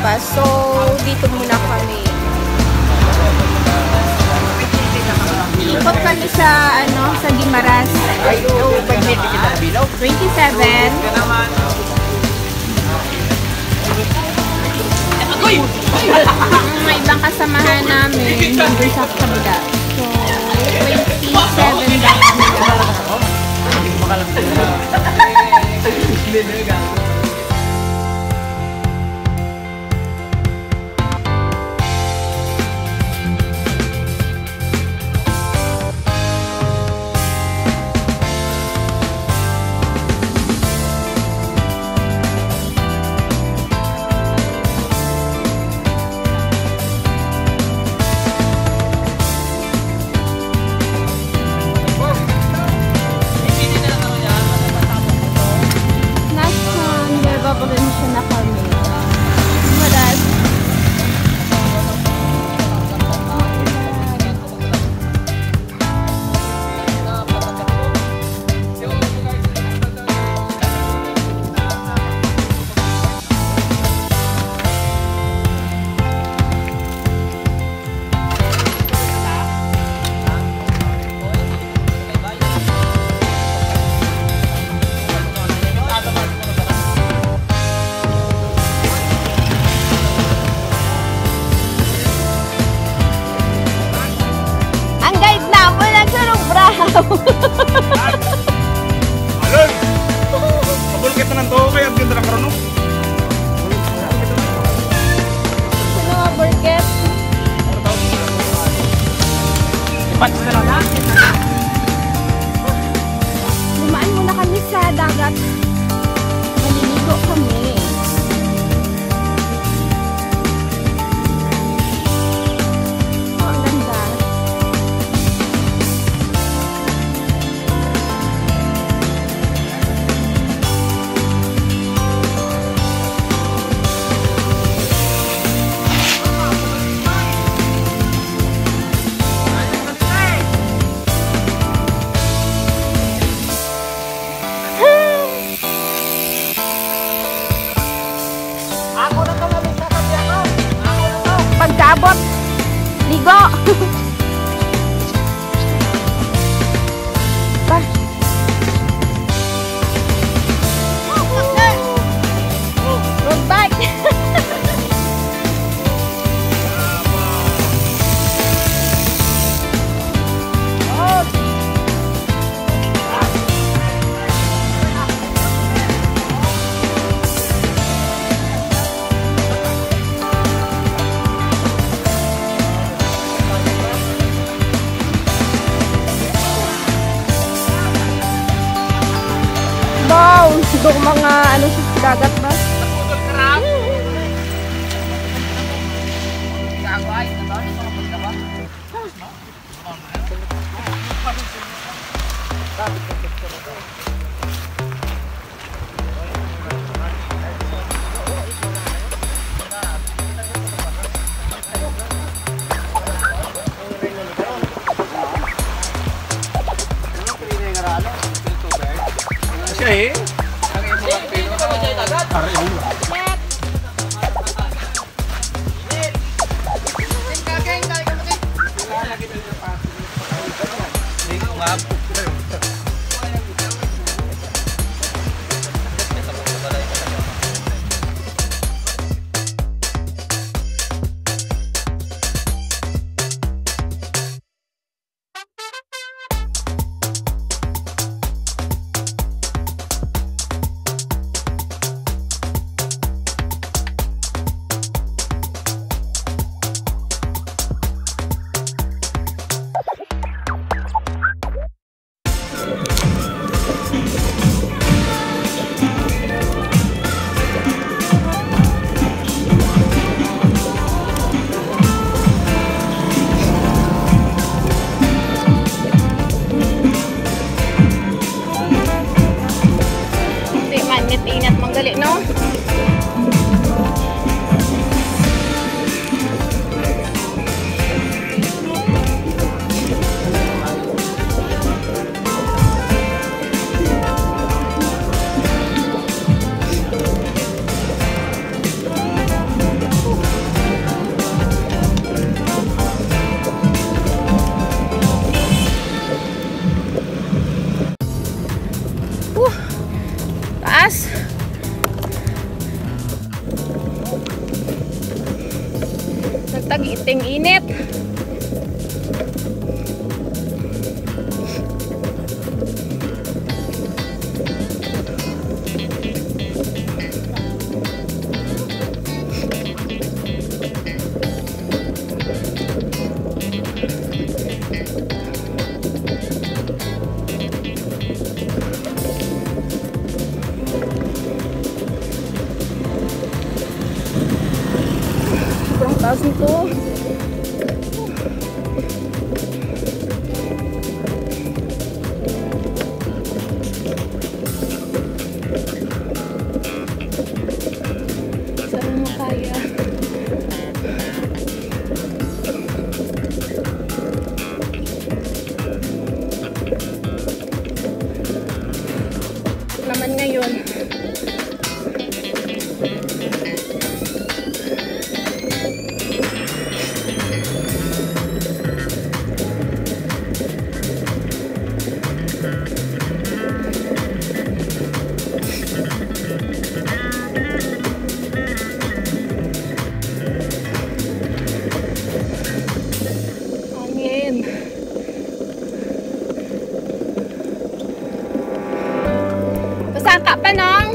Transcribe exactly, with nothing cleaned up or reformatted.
So, dito muna kami. Ikot kami sa, ano, sa Guimaras. Twenty-seven. Ang mga ibang kasamahan namin, nandun sa kabila. So, twenty-seven daw kami. Nasa Nueva Valencia na kami. Madas. Ang guide namon nagsunog, bro. Alon! Abulkit na lang to, kaya ang ganda ng karoon, no? Ano nga, Burkett? Ipat na lang. Dumaan muna kami sa dagat. Maliligo kami. Oh, ang ganda. Ako na to, mami, sasabi ako. Ako na to. Pagkaabot, ligo. Ba? Road bike. Wow, dong mga ano sa dagat ba? Siya eh. Ari, oh. Di man, init-init man gali, no? Ito. Saan mo kaya? Naman ngayon. Hangin. Pasaka pa, Nong.